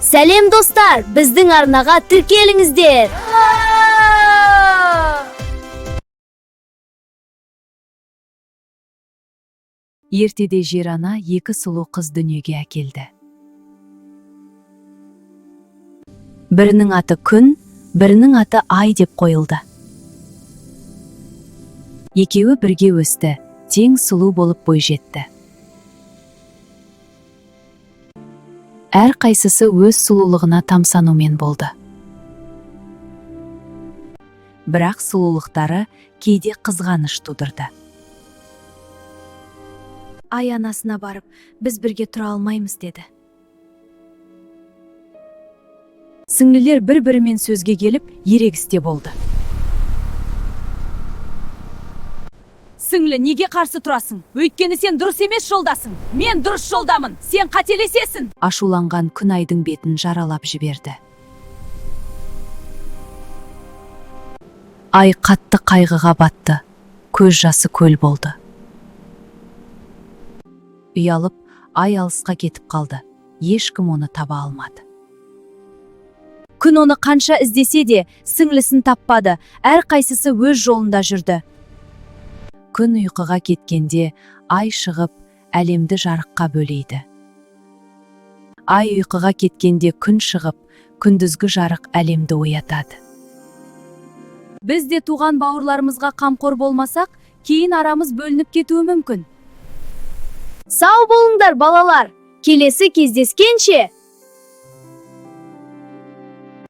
Сәлем, достар! Біздің арнаға тіркеліңіздер. Ертеде Жер ана екі сұлу қыз дүниеге әкелді. Бірінің аты Күн, бірінің аты Ай деп қойылды. Екеуі бірге өсті, тең сұлу болып бойжетті. Әрқайсысы өз сұлулығына тамсанумен болды. Бірақ сұлулықтары кейде қызғаныш тудырды. Ай анасына барып, «Біз бірге тұра алмаймыз», – деді. Сіңлілер бір-бірімен сөзге келіп, ерегісте болды. Сіңлі, неге қарсы тұрасың? Өйткені сен дұрыс емес жолдасың. Мен дұрыс жолдамын. Сен қателесесің. Ашуланған Күн Айдың бетін жаралап жіберді. Ай қатты қайғыға батты. Көз жасы көл болды. Ұялып, Ай алысқа кетіп қалды. Ешкім оны таба алмады. Күн оны қанша іздесе де, сіңлісін таппады. Әрқайсысы өз жолында жүрді. Күн ұйқыға кеткенде, Ай шығып, әлемді жарыққа бөлейді. Ай ұйқыға кеткенде, Күн шығып, күндізгі жарық әлемді оятады. Біз де туған бауырларымызға қамқор болмасақ, кейін арамыз бөлініп кетуі мүмкін. Сау болыңдар, балалар! Келесі кездескенше!